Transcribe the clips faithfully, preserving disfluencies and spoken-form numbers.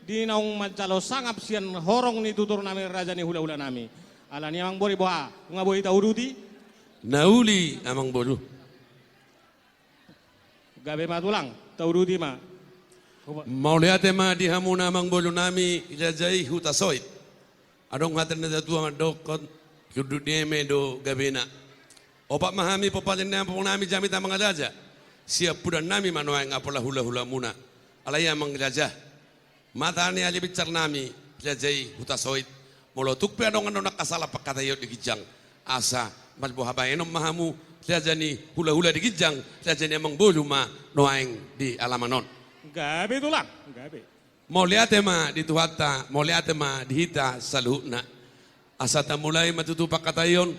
di naung manjalo sangap sian horong ni tutur nami raja ni hulahula nami. Alani amang boru boha, nunga boi tauduti? Na uli amang boru. Gabe ma tulang, tauduti ma. Mauliate ma di hamuna amang boru nami raja i Hutasoit. Adong hata ni natuatua mandokkon, hundul ni eme do gabena. Opat ma hami pomparan ni amang nami jamita amang raja. Siampudan nami ma nuaeng apala hulahulamuna. Alai amang raja, mata ni ari binsar nami raja i Hutasoit. Molo tung pe adong annon angka sala pangkataion di ginjang, asa marboha baenon ma hamu raja ni hulahula di ginjang, raja ni amang boru ma nuaeng di alaman on. Gabe tulang, gabe. Mauliate ma di Tuhanta, mauliate ma di hita saluhutna. Asa tamulai ma tutu pangkataion.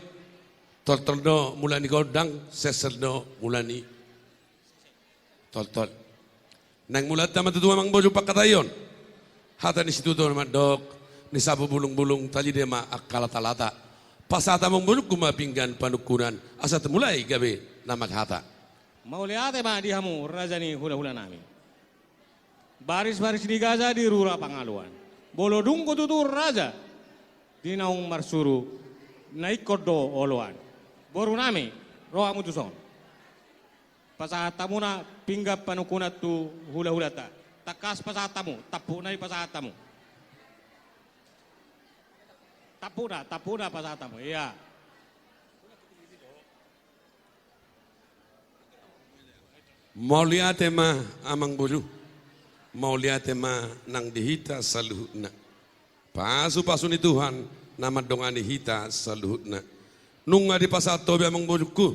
Toltol do mula ni gondang, sesel do mula ni toltol. Naeng mulanta ma tutu amang boru pangkataion. Hata ni situtu na mandok, ni sapu bulungbulung talide ma angka latalata. Pasahat amang borungku ma pinggan panungkunan, asa tamulai gabe na marhata. Mauliate ma di hamu raja ni hulahula nami. Barisbaris ni gaja di rura Pangaluan. Molo dung ho tutu raja di naung marsuru, na ingkon do oloan. Boru nami, ro hamu tuson. Pasahat hamuna pinggan panungkunan tu hulahulanta. Tangkas pasahat hamu, tampukna i pasahat hamu. Tampukna, tampukna pasahat hamu, ia. Mauliate ma amang boru. Mauliate ma nang di hita saluhutna. Pasupasu ni Tuhan na mandongani hita saluhutna. Nunga dipasahat ho be amang borungku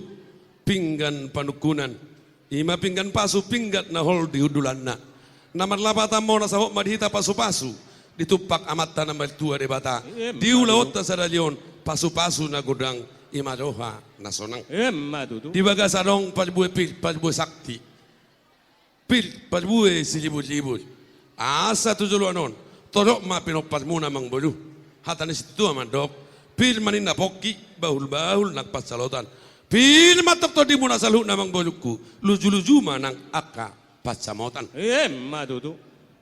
pinggan panungkunan. I ma pinggan pasu, pinggan na hol di hundulanna. Na marlapatan ma on, asa hot ma di hita pasupasu di tumpak Amanta na martua Debata. Emma tutu. Di ulaonta sadari on pasupasu na godang, i ma roha na sonang. Emma tutu. Di bagasan adong parbue pir, parbue sakti. Pir parbue siriburribur. Asa tu joloan on torop ma pinomparmuna amang boru. Hata ni situatua mandok, pir ma ninna pongki, bahulbahul nang pansamotan. Pir ma tongtongmuna saluhutna amang borungku, lujuluju ma nang angka pansamotan. Emma tutu.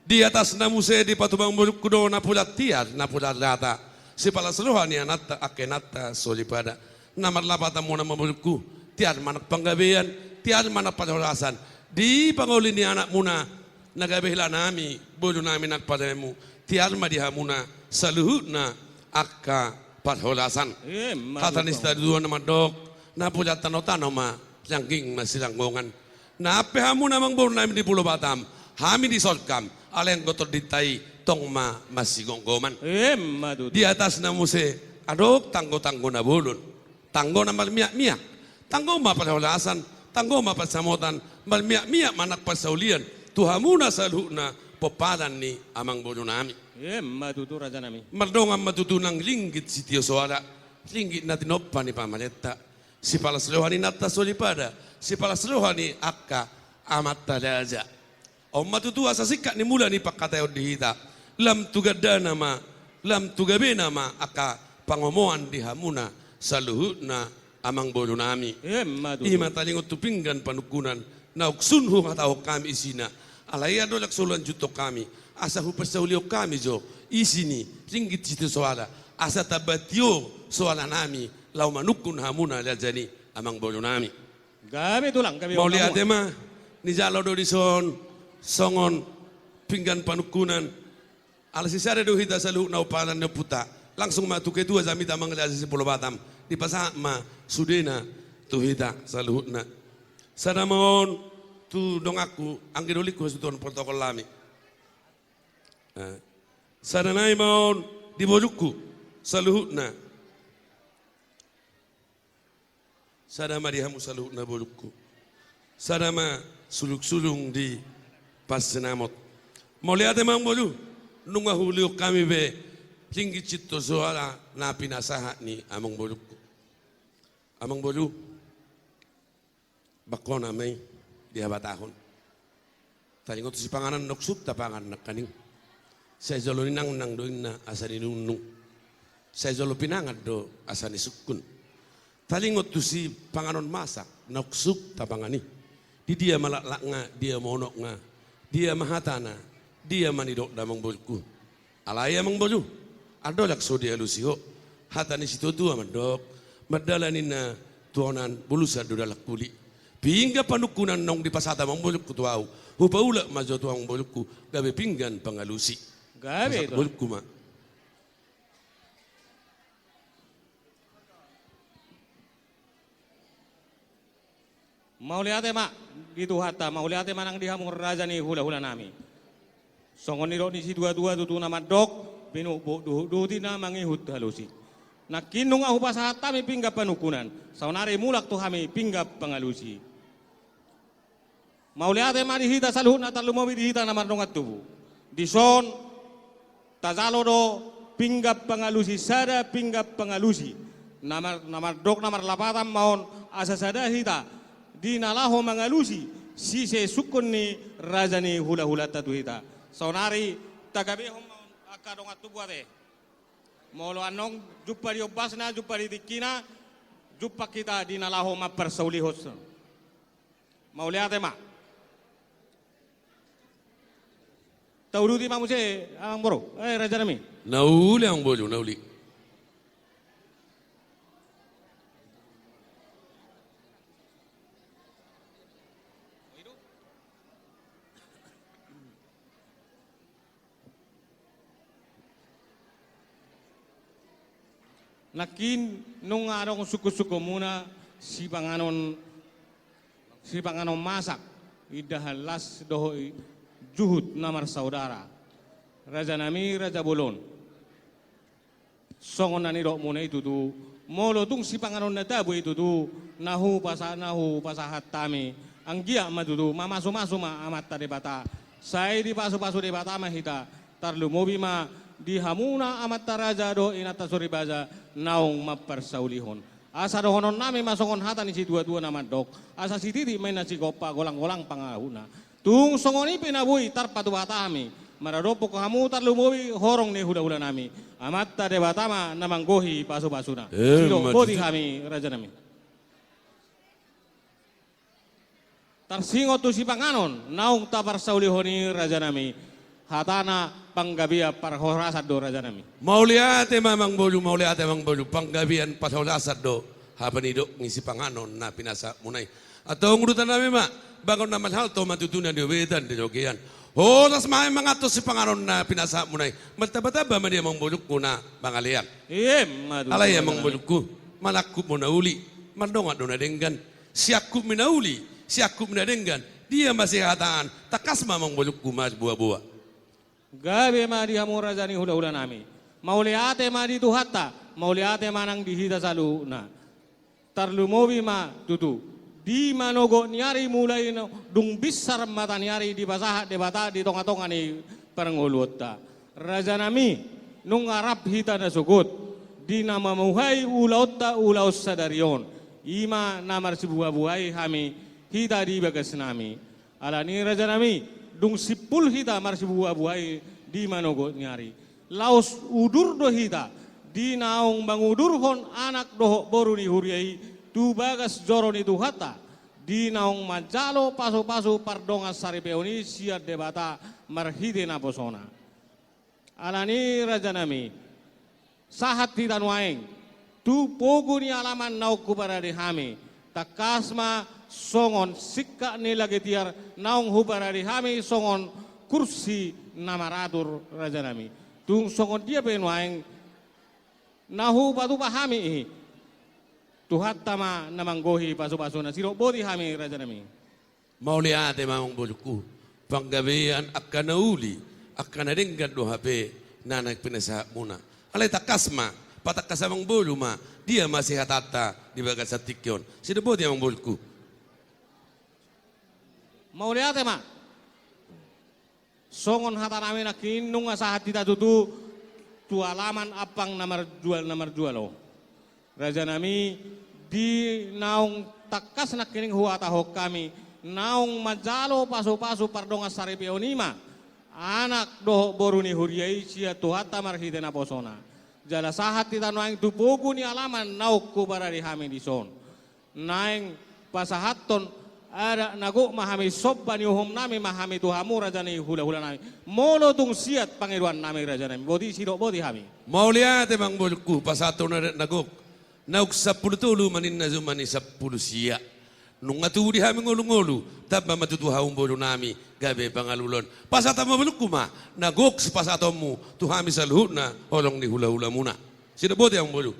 Di atasna muse dipatupa amang borungku do napuran tiar, napuran rata. Sipalas roha ni anakta, angka inanta soripada. Na marlapatan muna amang borungku, tiar ma nang panggabean, tiar ma nang parhorasan. Di pangoli ni anakmuna, na gabe hela nami, boru nami nang padanmu, tiar ma di hamuna saluhutna angka parhorasan. Emma tutu. Hata ni situatua na mandok, napuran tanotano ma, rangging ma siranggongan. Nang pe hamuna amang boru nami di Pulo Batam, hami di Sorkam, alai anggo tondinta i tong ma masigomgoman. Emma tutu. Di atasna muse adong tanggotanggo na bolon. Tanggo na marmiakmiak. Tanggo ma parhorasan, tanggo ma pansamotan, marmiakmiak ma nang parsaulian tu hamuna saluhutna pomparan ni amang boru nami. Emma tutu raja nami. Mardongan ma tutu nang ringgit sitio soara, ringgit na tinompa ni pamarenta. Sipalas roha ni inanta soripada, sipalas roha ni angka amanta raja. On ma tutu asa singkat ni mula ni pangkataion di hita. Lam tu gandana ma, lam tu gabena ma angka pangomoan di hamuna saluhutna amang boru nami. Emma tutu. I ma taringot tu pinggan panungkunan, naung sun huhatahon hami isina. Alai andorang so lanjuthon hami, asa huparsaulihon hami jo isi ni ringgit sitio soara, asa tamba tio soara nami laho manungkun hamuna raja ni amang boru nami. Gabe tulang, gabe. Mauliate ma, nijalo do dison songon pinggan panungkunan. Ala sisada do hita saluhutna pomparan ni ompunta. Langsung ma tu ketua jamita amang raja si Pulo Batam. Dipasahat ma sudena tu hita saluhutna. Sada ma on tu donganku, anggi dolingku hasuhuton protokol nami. Eh, sada nai ma on di borungku saluhutna. Sada ma di hamu saluhutna borungku. Sada ma sulungsulung di parsinamot. Mauliate ma amang boru, nunga huulihon hami be ringgit sitio soara na pinasahat ni amang borungku. Amang boru, bangkona ma i di habatahon. Taringot tu sipanganon, naung sungkun tapangan nangkaning. Sai jolo ninangnang do inna asa ninungnung. Sai jolo pinangan do asa nisungkun. Taringot tu sipanganon masak, naung sungkun tapangan i. Di dia ma laklakna, dia ma unokna, dia ma hatana, Dia ma nidokna, amangboruku? Alai, amangboru, andorang so dialusi ho, hata ni situatua mandok: Mardalan ninna tuahonan, bulusan do dalan huli. Pinggan panungkunan naung dipasahat amangboruku tu ahu, hupaulak ma jo tu amangboruku gabe pinggan pangalusi. Gabe. Pasahat tu amangboruku ma. Mauliate ma di Tuhanta, mauliate ma nang di hamu raja ni hulahulanami. Songon nidok ni situatua tutu na mandok: Binukbuk duhutduhut i na mangihut alusi. Nangkin nunga hupasahat hami pinggan panungkunan, saonari mulak tu hami pinggan pangalusi. Mauliate ma di hita saluhutna, tarlumobi di hita na mardongan tubu. Dison tajalo do pinggan pangalusi, sada pinggan pangalusi. Na mar-, na mardok na marlapatan ma on, asa sada hita di na laho mangalusi sisesungkon ni raja ni hulahulanta tu hita. Saonari tagabehon ma on angka dongan tubu ate. Molo annon jumpa di ombasna, jumpa di tingkina, jumpa hita di na laho mamparsaulihon. Mauliate ma. Tauduti ma muse, amangboru, eh, rajanami. Na uli, amangboru, na uli. Nangkin nunga adong sungkunsungkunmuna sipanganon, sipanganon masak, indahan las dohot i-, juhut na marsaudara. Rajanami, raja bolon. Songon na nidokmuna i tutu, molo tung sipanganon na tabo i tutu, na hupasa-, na hupasahat hami, anggiat ma tutu mamasumasu ma Amanta Debata, sai dipasupasu Debata ma hita, tarlumobi ma di hamuna amanta raja dohot inanta soripada naung mamparsaulihon. Asa dohononnami ma songon hata ni situatua na mandok: Asa sititik ma inna sigompa, golanggolang pangarahutna. Tung songon i pe na boi tarpatupa hami maradophon hamu, tarlumobi horong ni hulahulanami, Amanta Debata ma na manggohi pasupasuna. Eh, sidok ma boti tutu. Hami, rajanami. Tarsingot tu sipanganon naung taparsaulihon i, rajanami, hatana panggabean parhorasan do, rajanami. Mauliate ma, amangboru, mauliate, amangboru, panggabean parhorasan do hapanidok ni sipanganon na pinasahatmuna i. Antong udutanami ma, bagot na marhalto ma tutu na niobetan di robean. Horas ma hami manganhon sipanganon na pinasahatmuna i. Martambatamba ma di amangborungku na mangalean. Emma tutu. Alai, amangborungku, manangkup ma na uli, mardongan do na denggan. Siangkup ni na uli, siangkup ni na denggan, dia ma sihataan, tangkas ma, amangborungku, marboaboa. Gabe ma di hamu raja ni hulahulanami. Mauliate ma di Tuhanta, mauliate ma nang di hita saluhutna. Tarlumobi ma tutu di manogot ni ari, mulai dung binsar mata ni ari dipasahat Debata di tongatonga ni parngoluonta. Rajanami, nunga rap hita nasogot di na mamuhai ulaonta, ulaon sadari on. I ma na marsibuhabuhai hami, hita di bagasnami. Alani, rajanami, dung simpul hita marsibuhabuhai di manogot ni ari, laos udur do hita di naung mangudurhon anak dohot boru ni huria i tu bagas joro ni Tuhanta, di naung manjalo pasupasu pardongan saripeon i sian Debata marhite naposona. Alani, rajanami, sahat hita nuaeng tu pogu ni alaman naung huparade hami, tangkas ma songon singkat ni lage tiar naung huparade hami songon kursi na maratur, rajanami. Tung songon dia pe nuaeng na hupatupa hami i, Tuhanta ma na manggohi pasupasuna. Sidok boti hami, rajanami. Mauliate ma, amangborungku, panggabean angka na uli, angka na denggan do hape na naeng pinasahatmuna. Alai tangkas ma, patangkas, amangboru, ma dia ma sihataanta di bagasan tingki on. Sidok boti, amangborungku. Mauliate ma. Songon hatanami nangkin, nunga sahat hita tutu tu alaman ampang na marjual, na marjual on. Rajanami, di naung tangkas nangkining huhatahon hami, naung manjalo pasupasu pardongan saripeon i ma anak dohot boru ni huria i sian Tuhanta marhite naposona. Jala sahat hita nuaeng tu pogu ni alaman naung huparade hami dison. Naeng pasahathon Adat na gok ma hami, somba ni uhum nami ma hami tu hamu raja ni hula-hula nami. Molo tung siat pangidoan nami raja nami, boti sidok boti hami. Mauliate amang bolungku, pasahaton adat na gok. Naung sampulu tolu ma ninna, jumani sampulu sia. Nunga tubu di hami ngolu-ngolu, tamba ma tutu hamu boru nami, gabe pangalualuhon. Pasahat amang bolungku ma na gok sipasahatonmu tu hami saluhutna holong ni hula-hula muna. Sidok boti amang boru.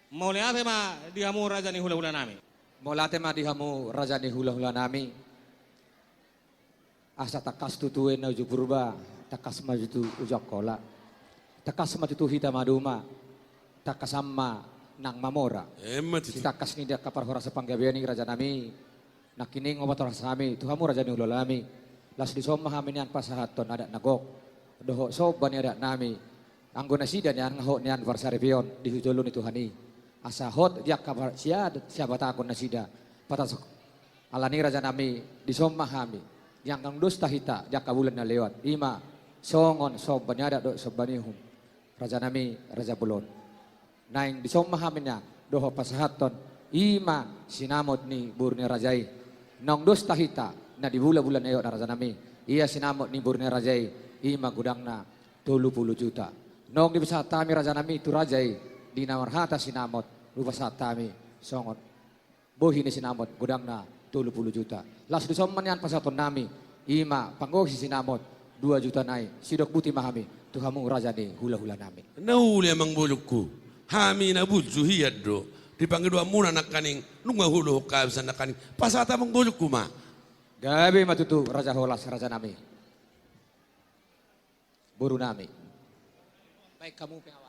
Mauliate ma di hamu raja ni hula-hula nami. Mauliate ma di hamu raja ni hula-hula nami. Asa tangkas tutu enda uju Purba, tangkas ma tutu uju Angkola. Tangkas ma tutu hita maduma, tangkasan ma nang mamora. Emma tutu. Sitangkas ni angka parhorasan panggabean i raja nami. Nangkining opat horas hami tu hamu raja ni hula-hula nami. Laos dison ma hami nian pasahathon adat na gok dohot somba ni adat nami. Anggo nasida nian nga hot nian parsaripeon di hujolo ni Tuhan i. Asa hot di angka par-, sia-, sihabatahon nasida. Patas-, alani raja nami, dison ma hami. Di angka naung dos tahita di angka bulan na lewat, i ma songon somba ni adat dohot somba ni uhum raja nami, raja bolon. Naeng dison ma hami nian dohot pasahathon, i ma sinamot ni boru ni raja i. Naung dos tahita na di bulan-bulan na lewat raja nami, ia sinamot ni boru ni raja i, i ma godangna tolu pulu juta. Naung dipasahat hami raja nami tu raja i, di na marhata sinamot, hupasahat hami songon bohi ni sinamot godangna tolu pulu juta. Laos dison ma nian pasahaton nami, i ma panggohi sinamot dua juta nai. Sidok boti ma hami tu hamu raja ni hula-hula nami. Na uli amang bolungku, hami na burju hian do di pangidoanmuna nangkaning, nunga hudohon habisan nangkaning. Pasahat amang bolungku ma. Gabe ma tutu raja holas raja nami. Boru nami. Baen hamu pengawalna.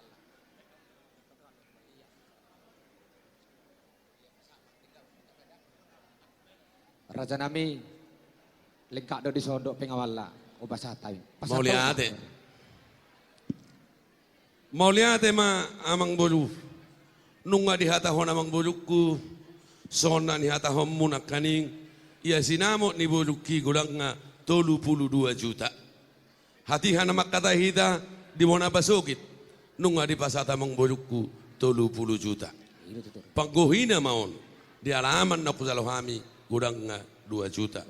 Raja nami, lengkap do dison dohot pengawalna. Hupasahat hami. Pasahat. Mauliate. Mauliate ma amang boru. Nunga dihatahon amang bolungku songon na nihatahonmu nangkaning, ia sinamot ni bolungki godangna tolu pulu dua juta. Hatiha na mangkatai hita di bona pasogit, nunga dipasahat amang bolungku tolu pulu juta. Panggohina ma on di alaman na hujalo hami godangna dua juta.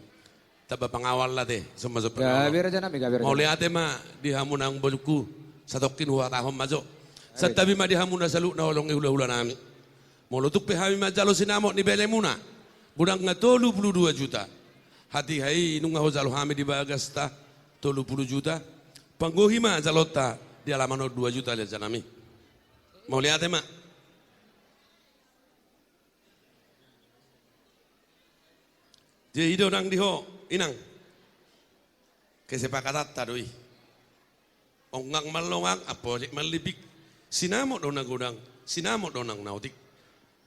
Tamba pangawal ate, songon ma jo pangawal. Gabe raja nami, gabe raja nami. Mauliate ma di hamu amang bolungku, satongkin huhatahon ma jo. Santabi ma di hamu na saluhutna holong ni hula-hula nami. Molo tung pe hami manjalo sinamot ni belemuna, godangna tolu pulu dua juta. Hatiha i nunga hujalo hami di bagasta tolu pulu juta. Panggohi ma jaloonta di alaman on dua juta raja nami. Mauliate ma. Jadi i do nang di ho, inang. Kesepakatanta do i. Ongang mallongang, amporik mallipik. Sinamot do na godang, sinamot do nang na otik.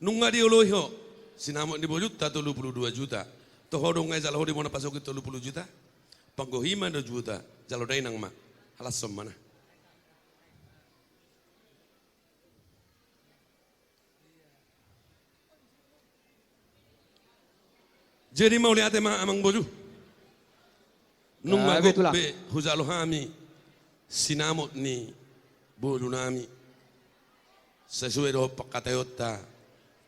Nunga dioloi ho sinamot ni bolunta tolu pulu dua juta. Toho do nunga dijalo ho di bona pasogit tolu pulu juta. Panggohi ma dua juta, jalo dainang ma. Halashon ma na. Jadi mauliate ma amang boru. Nunga gok be hujalo hami sinamot ni boru nami sesuai dohot pangkataionta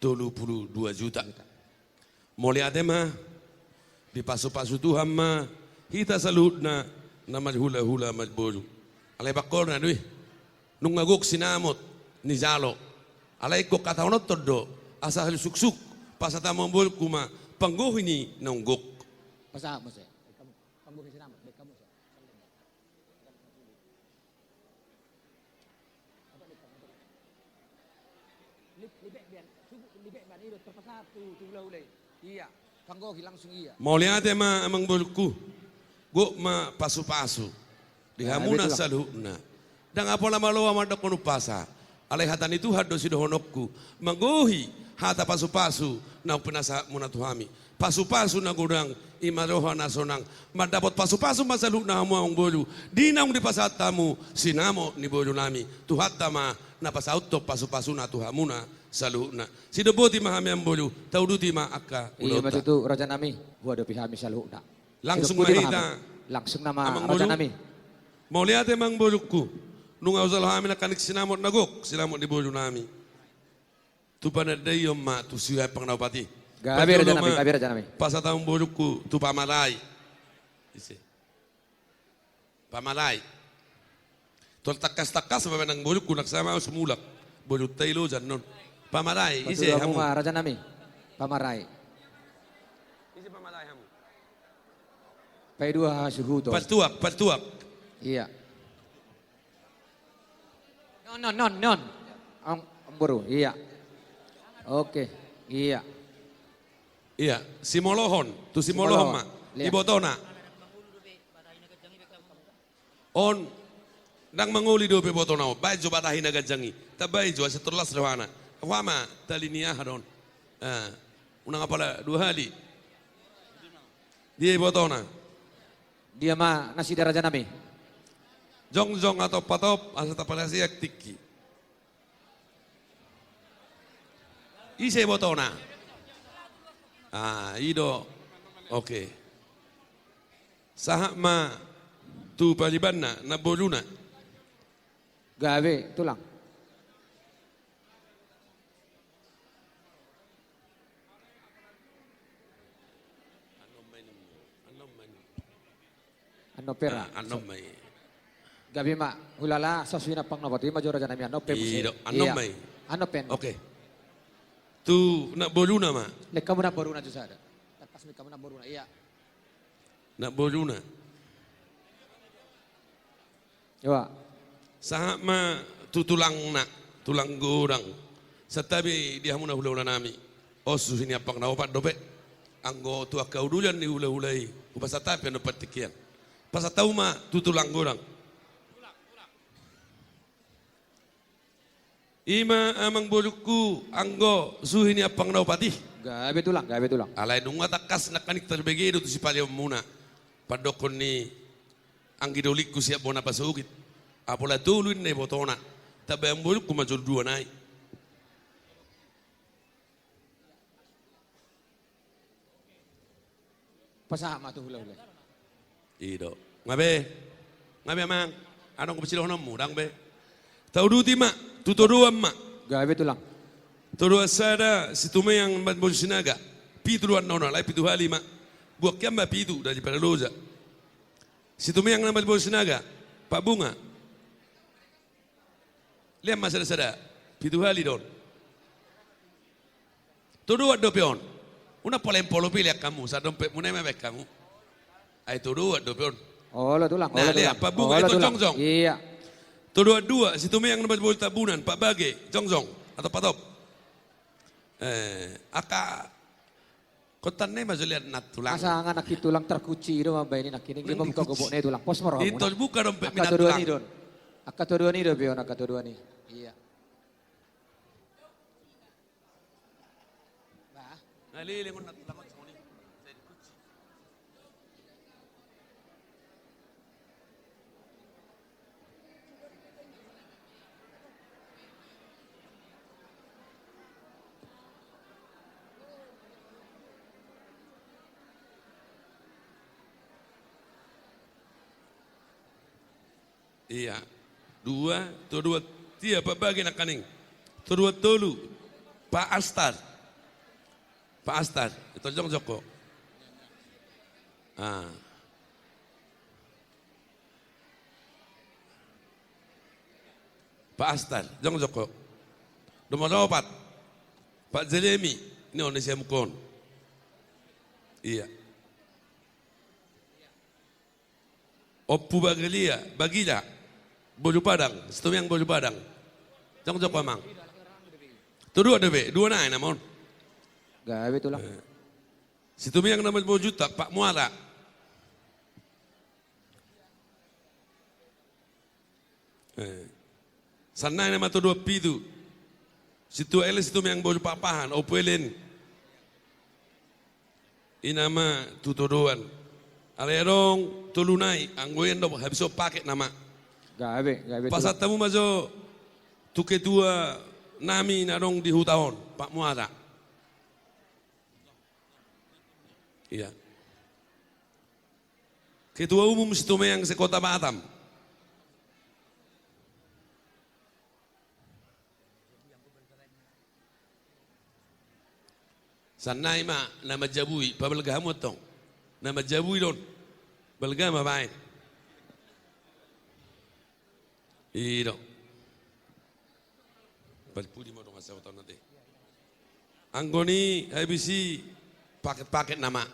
tolu pulu dua juta. Mauliate ma, dipasupasu Tuhan ma hita saluhutna na marhulahula marboru. Alai pangkorna do i. Nunga gok sinamot nijalo. Alai gok hatahononton do, asa halu suksuk, pasahat amang bolungku ma panggohi ni naung gok. Pasahat muse. Panggohi sinamot, baen hamu muse. Lip-, libek biar, sugu-, libek biar, i do terpasahat tu, tu hulahula i. Ia, panggohi langsung ia. Mauliate ma amang bolungku. Gok ma pasupasu di hamuna saluhutna. Ndang apola maloa mandokkon umpasa. Alai hata ni Tuhan do sidohononku. Manggohi hata pasupasu naung pinasahatmuna tu hami. Pasupasu na godang, i ma roha na sonang. Mandapot pasupasu ma saluhutna hamu amang boru. Di naung dipasahat hamu sinamot ni boru nami. Tuhanta ma na pasauthon pasupasuna tu hamuna saluhutna. Sidok boti ma hami amang boru, tauduti ma angka ulaonta. Ima tutu raja nami, huadopi hami saluhutna. Langsung ma hita. Langsung nama raja nami. Mauliate amang bolungku. Nunga hujalo hami nangkaning sinamot na gok, sinamot ni boru nami. Tu panandaion ma tu siampang na opat i. Gabe rajanami, gabe rajanami. Pasahat hamu borungku tu pamarai. Ise. Pamarai. Tol tangkas-tangkas ma amang borungku, nang sama sumulak. Borunta i loja annon. Pamarai, ise hamu? Rajanami. Pamarai. Ise pamarai hamu? Paidua hasuhuton. Partuak, partuak. Iya. Non, non, non, non. Amang, amang boru, iya. Oke, iya. Iya, simolohon, tu simolohon ma. Ibotona. On, ndang mangoli dope ibotona on. Baen jo batahi na ganjang i. Tabaen jo asa tolhas rohana. Aha ma tali ni aha do on. Ah, unang apala dua hali. Dia ibotona? Dia ma nasida rajanami? Jongjong atau patop asa tapalasiak tingki. Ise ibotona? Ah, i do. Oke. Sahat ma tu paribanna, namboruna. Gabe, tulang. Annon pe ra. Ah, annon ma i. Gabe ma, hulala, so suhi ni ampang na opat i ma jo rajanami, annon pe muse. Iya, annon ma i. Annon pe. Oke. Tu namboruna ma. Lehon hamu namboruna jo sada. Tangkas ma lehon hamu namboruna, iya. Namboruna. Iwa. Sahat ma tu tulangna, tulang godang. Santabi di hamu na hulahulanami. On suhi ni ampang na opat dope. Anggo tu angka udulan ni hulahula i, hupasantabi annon partingkian. Pasahat hamu ma tu tulang godang. I ma amang borungku anggo suhi ni ampang na opat i. Gabe tulang, gabe tulang. Alai nunga tangkas nangkaning tarbege do tu sipaleonmuna. Pandokkon ni anggi dolingku siap bona pasogit. Apala tolu inna ibotona. Tabaen borungku ma jo dua nai. Pasahat ma tu hulahula. I do. Gabe. Gabe amang. Adong sidohononmu, ndang be. Tauduti ma, tu todoan ma. Gabe tulang. Todoan sada, Situmeang Namboru Sinaga. Pitu do annon, alai pitu hali ma. Buat kian ma pitu, dari pada loja. Situmeang Namboru Sinaga. Pak Bunga. Lehon ma sada-sada. Pitu hali do on. Todoan dope on. Unang pola empolop i lehon hamu, sadompetmuna i ma baen hamu. Ai todoan dope on. Olo tulang, olo tulang. Pak Bunga, olo tulang. Jongjong. Iya. Todoan dua, Situmeang Namboru Tambunan, Pak Bage, jongjong. Atau patop. Eh, angka Kontan na i ma jo lehon na tulang. Asa nangkin tulang tarkunci do mambaen i nangkin. Ingkon buka gobokna i tulang. Pos ma rohamuna. Ingkon buka dompet ni tulang. Angka todoan i do on. Angka todoan i dope on, angka todoan i. Iya. Bah. Na leleng on na tulang on songon i. Iya. Dua, todoan tiga, Pak Bage nangkaning. Todoan tolu, Pak Astar. Pak Astar, ito jongjong ho. Ah. Pak Astar, jongjong ho. Nomor opat, Pak Jeremy, ini on ni siamun on. Iya. Ompu Bagilia, Bagira, Boru Padang, Situmeang Boru Padang. Jongjong ho amang. Todoan dope, dua nai nama on. Gabe tulang. Eh. Situmeang Namboru Juntak, Pak Muara. Eh. Sannari nama todoan pitu. Situan Elen, Situmeang Boru Pakpahan, Ompu Elen. I nama tu todoan. Alai adong tolu nai, anggo i ndang habis on paket nama. Gabe, gabe tulang. Pasahat hamu ma jo tu ketua nami na adong di huta on, Pak Muara. Iya. Ketua Umum Situmeang se-Kota Batam. Sannari ma na manjabui, pabalga hamu antong. Na manjabui do on. Balga ma baen. I do. Pudi ma dongan sahuta on ate. Anggo ni habis i paket-paket nama.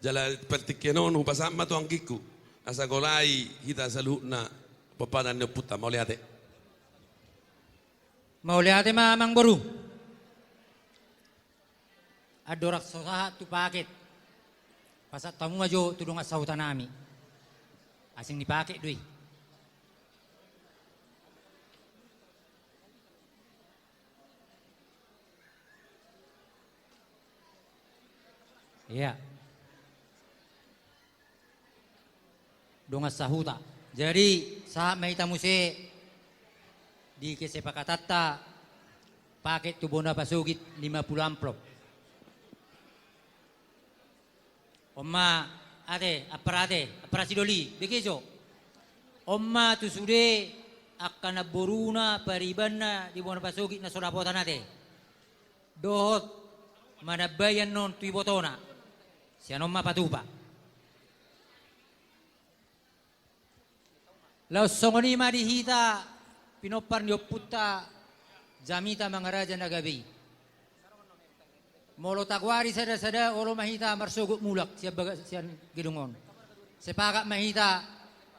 Jala partingkian on hupasahat ma tu anggingku. Asa golai hita saluhutna pomparan ni ompunta. Mauliate. Mauliate ma amang boru. Andorang so sahat tu paket, pasahat hamu ma jo tu dongan sahuta nami. Asing ni paket do i. Iya. Dongan sahuta. Jadi, sahat ma hita muse di kesepakatanta paket tu bona pasogit lima puluh amplop. On ma ate, ampara ate, ampara sidoli, begejo. On ma tu sude angka namboruna paribanna di bona pasogit na so dapotan ate. Dohot manambai annon tu ibotona. Sian on ma patupa. Laos songon i ma di hita pinompar ni ompunta jamita mangaraja na gabe i. Molo tagoari sada-sada olo ma hita marsogot mulak sian bagas sian gedung on. Sepakat ma hita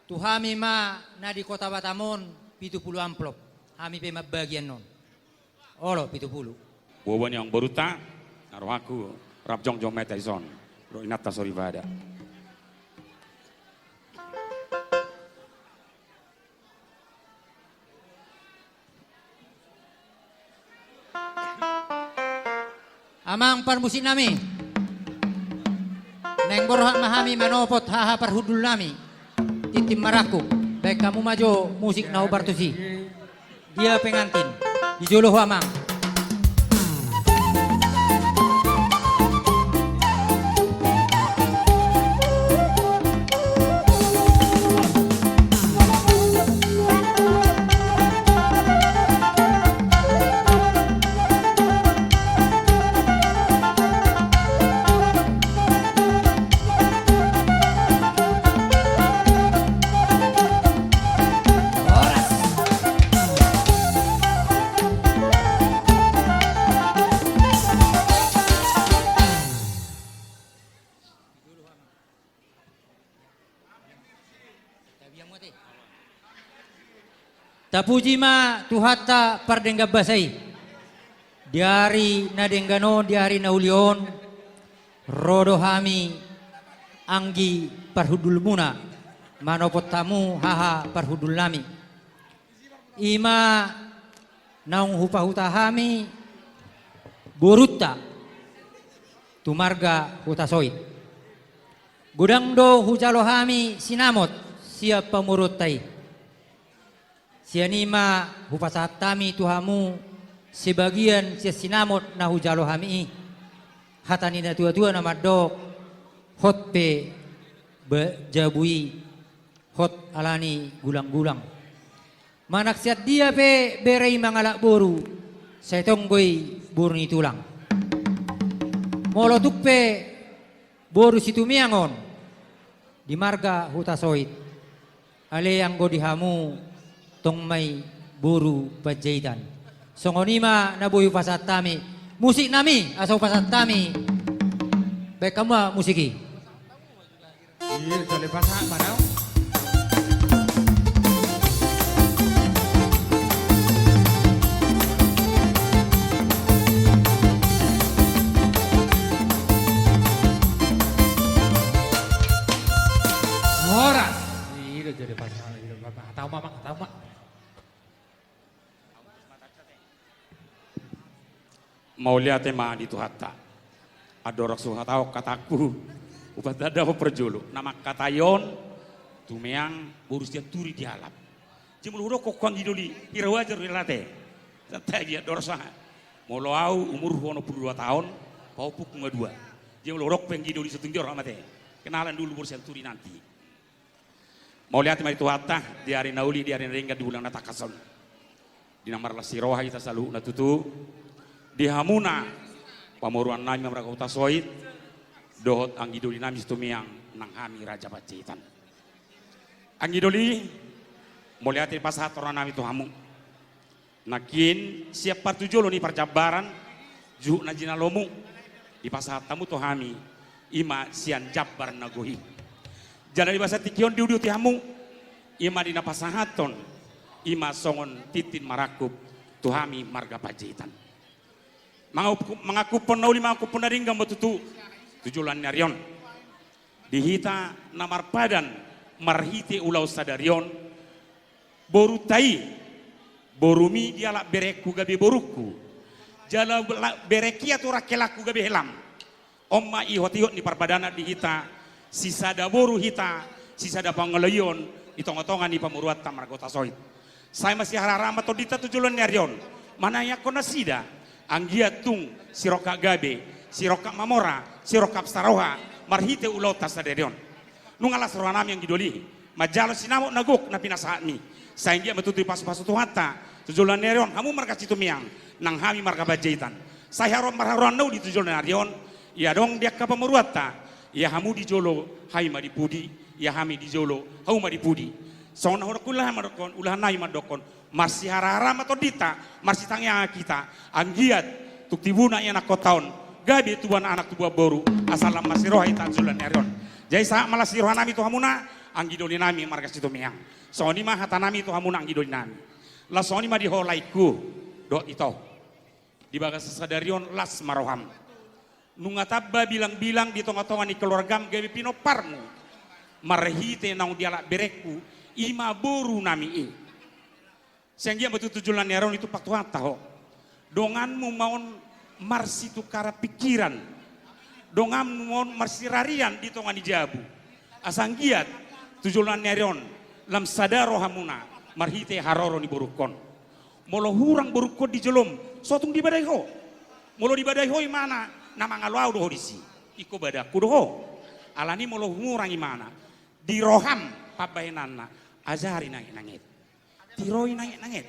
tu hami ma na di Kota Batam on pitu pulu amplop. Hami pe mambagi annon. Olo pitu pulu. Boa ni amang borunta, na rohangku rap jongjong ma hita dison. Dohot inanta soripada. Amang parmusik nami. Naeng borhat ma hami manopot haha parhundul nami. Tintin marangkup. Baen hamu ma jo musik na hombar tusi. Dia pengantin? Di jolo ho amang. Tapuji ma Tuhanta pardenggan basa i. Di ari na denggan on, di ari na uli on, ro do hami anggi parhundulmuna, manopot hamu haha parhundul nami. I ma naung hupahuta hami borunta tu marga Hutasoit. Godang do hujalo hami sinamot sian pamoruonta i. Sian i ma hupasahat hami tu hamu sebagian sian sinamot na hujalo hami i. Hata ni natuatua na mandok, hot pe ba-, jabu i, hot ala ni gulanggulang. Manang sian dia pe bere i mangalap boru, sai tong do i boru ni tulang. Molo tung pe boru Situmeang on di marga Hutasoit, ale anggo di hamu tong ma i boru Panjaitan. Songon i ma na boi hupasahat hami. Musik nami, asa hupasahat hami. Baen hamu ma musik i. Iya, jale pasahat ma nau. Horas. Iya, jale pasahat. Tahu ma, Mak, tahu ma. Mauliate ma di Tuhanta. Andorang so huhatahon hatangku, hupatanda ma parjolo. Na mangkatai on, Tumeang, boru Sianturi dialap. Jadi molo hudokkon ho anggi doli, hira wajar do i ate. Santabi andorang sahat. Molo au umurhu onom pulu dua taon, pahompungku nga dua. Jadi molo hudok pe anggi doli, so tung jorok ma ate. Kenalan dulu boru Sianturi nanti. Mauliate ma di Tuhanta, di ari na uli, di ari na denggan, di bulan na tangkas on. Di na marlas ni roha hita saluhutna tutu, di hamuna Pamoruan nami ma marga Hutasoit, dohot anggi doli nami Situmeang nang hami Raja Panjaitan. Anggi doli, mauliate pasahat roha nami tu hamu. Nangkin sian partujuon ni parjambaran, juhut na jinalomu, dipasahat hamu tu hami, i ma sian jambar na gohi. Jala di bagasan tingki on diuduti hamu, i ma di na pasahathon, i ma songon tintin marangkup, tu hami marga Panjaitan. Mangangkup-, mangangkuphon na uli, mangangkuphon na denggan ma tutu, tu joloan ni ari on. Di hita na marpadan, marhite ulaon sadari on, borunta i, borumi dialap berengku gabe borungku. Jala la-, berengki aturang helangku gabe helam. On ma ihot-ihot ni parpadanan di hita, sisada boru hita, sisada pangoloion, di tonga-tonga ni pamoruonta marga Hutasoit. Sai masihara-hara ma tondinta tu joloan ni ari on, manangianghon nasida, anggiat tung sirongkap gabe, sirongkap mamora, sirongkap saroha, marhite ulaonta sadari on. Nunga las roha nami anggi doli, manjalo sinamot na gok na pinasahatmi. Sai anggiat ma tutu dipasu-pasu Tuhanta, tu joloan ni ari on, hamu marga Situmeang, nang hami marga Panjaitan. Sai haroan marharoan na uli tu joloan ni ari on, ia adong di angka pamoruonta, ia hamu di jolo, hami ma di pudi, ia hami di jolo, hamu ma di pudi. Songon na hudok ulahan ma dokkon, ulahan nami ma dokkon, marsihara-hara ma tondinta, marsitangiangan hita, anggiat, tung tibuna ianakhonta on, gabe tubuan anak tubuan boru, asa lam marsiroha hita tu joloan ni ari on. Jadi sahat ma las ni roha nami tu hamuna, anggi doli nami marga Situmeang. Songon i ma hata nami tu hamuna anggi doli nami. Las songon i ma di ho laengku, dohot ito. Di bagasan sadari on las ma roham. Nunga tamba bilang-bilang di tonga-tonga ni keluargam gabe pinomparmu. Marhite naung dialap berengku, i ma boru nami i. Sai anggiat ma tutu tu joloan ni ari on ditumpak Tuhanta ho. Donganmu ma on marsitukaran pingkiran. Donganmu ma on marsirarian di tonga ni jabu. Asa anggiat, tu joloan ni ari on, lam sada rohamuna, marhite haroro ni borungkon. Molo hurang borungkon di jolom, so tung dibadai ho. Molo dibadai ho imana, na mangalo ahu do ho disi. Ingkon badangku do ho. Alani molo hurang imana, di roham pambahenanna, ajari nanget-nanget. Tiroi nanget-nanget.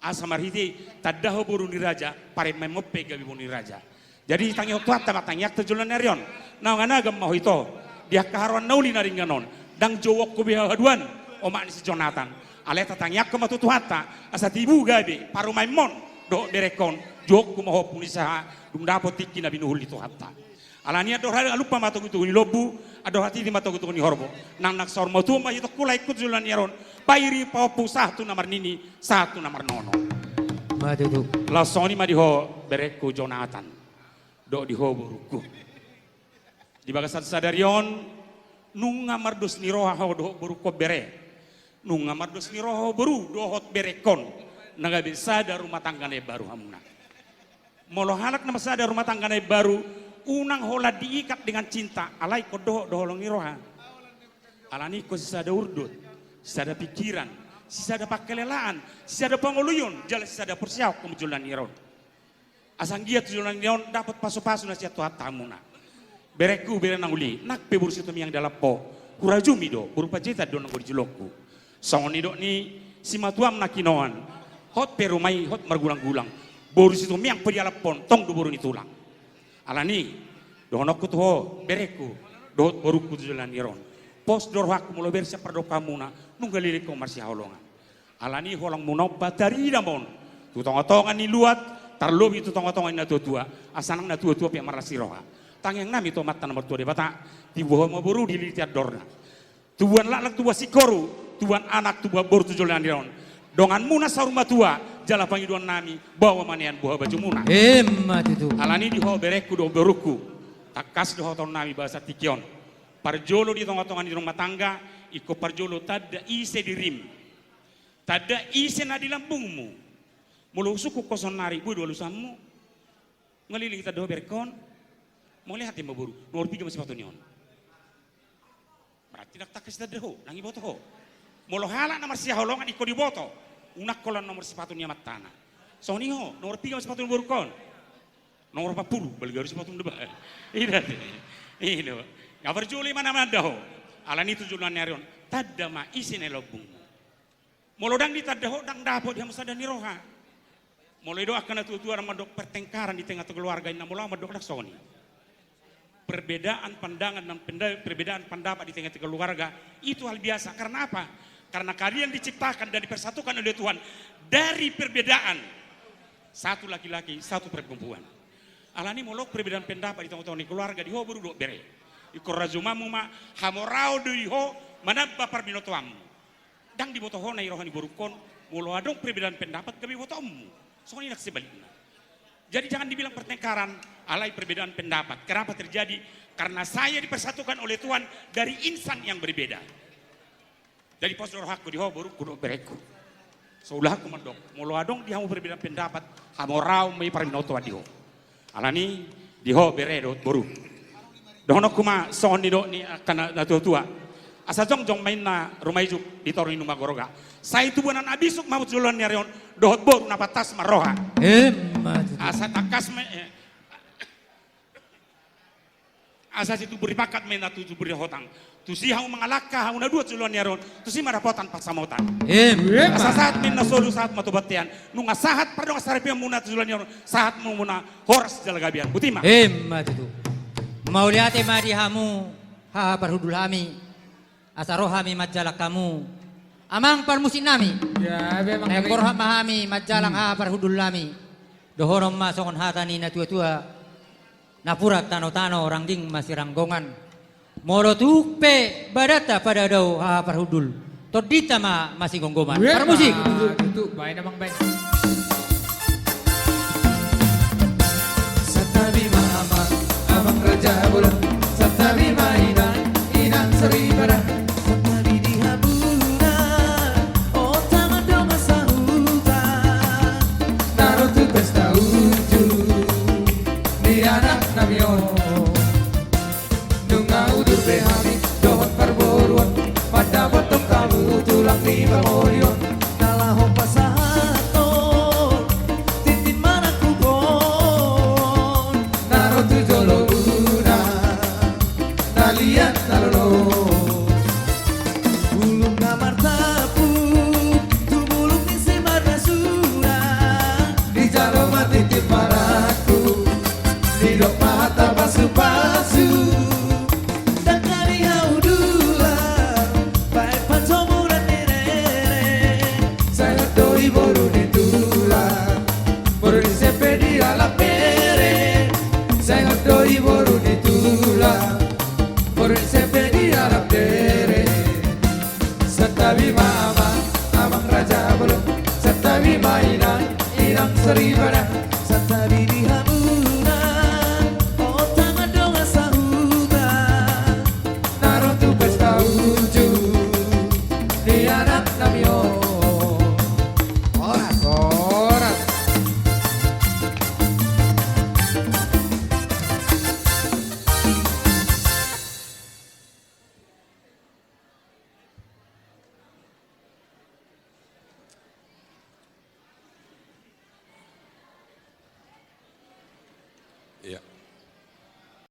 Asa marhite tanda ho boru ni raja, parumaenmon pe gabe boru ni raja. Jadi tangihon Tuhanta ma tangiangta tu joloan ni ari on. Naung anagam ma ho ito. Di angka haroan na uli na denggan on. Ndang jouon ho be haduan. Omak ni si Jonatan. Alai tatangiangkon ma tu Tuhanta. Asa tibu gabe parumaenmon. Dohot berengkon. Jouonku ma ho ompung ni saha. Dung dapot tingki na binuhul ni Tuhanta. Alani andor hali alumpa ma togu-togu ni lombu, andor hatiti ma togu-togu ni horbo. Nang nang saur matua ma hitongku laengku tu joloan ni ari on. Pairi pahompu sahat tu na marnini, sahat tu na marnono. Ma tutu. Laos songon i ma di ho berengku Jonatan. Dohot di ho borungku. Di bagasan sadari on, nunga mardos ni roha ho dohot borungkon bere. Nunga mardos ni roha ho boru dohot berengkon. Na gabe sada rumah tangga na imbaru hamuna. Molo halak na marsada rumah tangga na imbaru, unang holan diikat dengan cinta, alai ingkon dohot do holong ni roha. Alani ingkon sisada urdot, sisada pingkiran, sisada panghalealan, sisada pangoloion, jala sisada porseaon hamu tu joloan ni ari on. Asa anggiat tu joloan ni ari on dapot pasu-pasu na sian Tuhanta hamuna. Berengku, bere na uli, nang pe boru Situmeang dialap ho, hurajumi do, boru Panjaitan do nanggo di jolongku. Songon nidok ni simatuam na kinoan, hot pe ruma i, hot margulang-gulang. Boru Situmeang pe dialaphon, tong do boru ni tulang. Alani, dohononku tu ho, berengku, dohot borungku tu joloan ni ari on. Pos do rohangku molo bereng sian pardokhonmuna, nunga leleng ho marsihaholongan. Alani holongmuna on patarida ma on. Tu tonga-tonga ni luat, tarlobi tu tonga-tonga ni natua-tua. Asa nang natua-tua pe marlas ni roha. Tangiang nami tu Amanta na martua Debata, tibu ho ma boru dililiti andorna. Tubuan laklak tubuan singkoru, tubuan anak tubuan boru tu joloan ni ari on. Donganmuna saur matua, jala pangidoan nami, baoa ma nian boha bajumuna. Emma tutu. Alani di ho berengku dohot borungku. Tangkas do hataon nami bagasan tingki on. Parjolo di tonga-tonga ni rumah tangga, ingkon parjolo tanda ise dirim. Tanda ise na di lambungmu. Molo husungkun ho saonari, boi do alusanmu. Nunga leleng tanda ho berengkon. Mauliate ma boru, nomor piga ma sipatu ni on. Berarti ndang tangkas ditanda ho, ndang diboto ho. Molo halak na marsihaholongan ingkon diboto. Unang holan nomor sipatu ni amantana. Songon i ho, nomor piga ma sipatu ni borungkon. Nomor opat pulu, balga do sipatu na baen. I do. I do. Nga parjolo i ma na mananda ho. Alani tu joloan ni ari on. Tanda ma ise na di lambungmu. Molo ndang ditanda ho, ndang dapot di hamu sada ni roha. Molo ido angka na tua-tua na mandok pertengkaran di tengah-tengah keluarga, inna molo au mandok nang songon i. Perbedaan pandangan dan penda-, perbedaan pendapat di tengah-tengah keluarga itu hal biasa. Karena apa? Karena kalian diciptakan dan dipersatukan oleh Tuhan dari perbedaan. Satu laki-laki, satu perempuan. Alani molo perbedaan pendapat di tengah-tengah ni keluarga, di ho boru dohot bere, ingkon rajumanmu ma, hamoraon do di ho manamba parbinotoanmu. Ndang diboto ho na i roha ni borungkon, molo adong perbedaan pendapat gabe botoonmu. Songon i nang sebalikna. Jadi jangan dibilang pertengkaran, alai perbedaan pendapat. Kenapa terjadi? Karena saya dipersatukan oleh Tuhan dari insan yang berbeda. Jadi pos do rohangku di ho borungku dohot berengku. Soulahanku mandok, molo adong di hamu perbedaan pendapat, hamoraon ma i parbinotoan di ho. Alani di ho bere dohot boru. Dohononku ma songon nidok ni angka na, na tua-tua. Asa jongjong ma inna ruma ijuk di toru ni numa goroga. Sai tubuan na bisuk ma hamu tu joloan ni ari on, dohot boru na pantas marroha. Emma tutu. Asa tangkas ma, eh, asa situbur ni pangkat ma inna tu tubur ni hotang. Tusi hamu mangalangka, hamu na dua tu joloan ni ari on, tusi ma dapotan pansamotan. Emma. Asa sahat ma inna solu, sahat ma tu bontean. Nunga sahat pardongansaripeonmuna tu joloan ni ari on, sahat ma hamuna horas jala gabean. Boti ma. Emma tutu. Mauliate ma di hamu, haha parhundul hami. Asa ro hami manjalang hamu, amang parmusik nami. Ya, memang. Naeng ro ma hami manjalang, hmm, haha parhundul nami. Dohonon ma songon hata ni na tua-tua. Napuran tano-tano, rangging ma siranggongan. Molo tung pe badanta padao-dao, haha parhundul, tondinta ma masigomgoman. Weh, parmusik. Ah, tutu, baen amang, baen. Santabi ma amang, amang raja bolon. Santabi ma inang, inang soripada. Santabi di hamuna, onta mandongan sahuta. Na ro tu pesta unjuk ni anak nami on. Nunga udur be hami dohot parboruon, mandapothon hamu tulang ni pangoli on. Na laho pasahathon tintin manangkup on, na ro tu jolomuna, na liat na lolo. Bulung na martampuk tu bulung ni si marnasuna, dijalo ma tintin manangkup, didok ma hata pasu-pasu. Dangka ni hau dulang, baen pansomuran ni rere. Sahat do i boru ni tulang, boru ni sempe di alap bere. Sahat do i boru ni tulang, boru ni sempe di alap bere. Santabi ma amang, amang raja bolon. Santabi ma inang, inang soripada.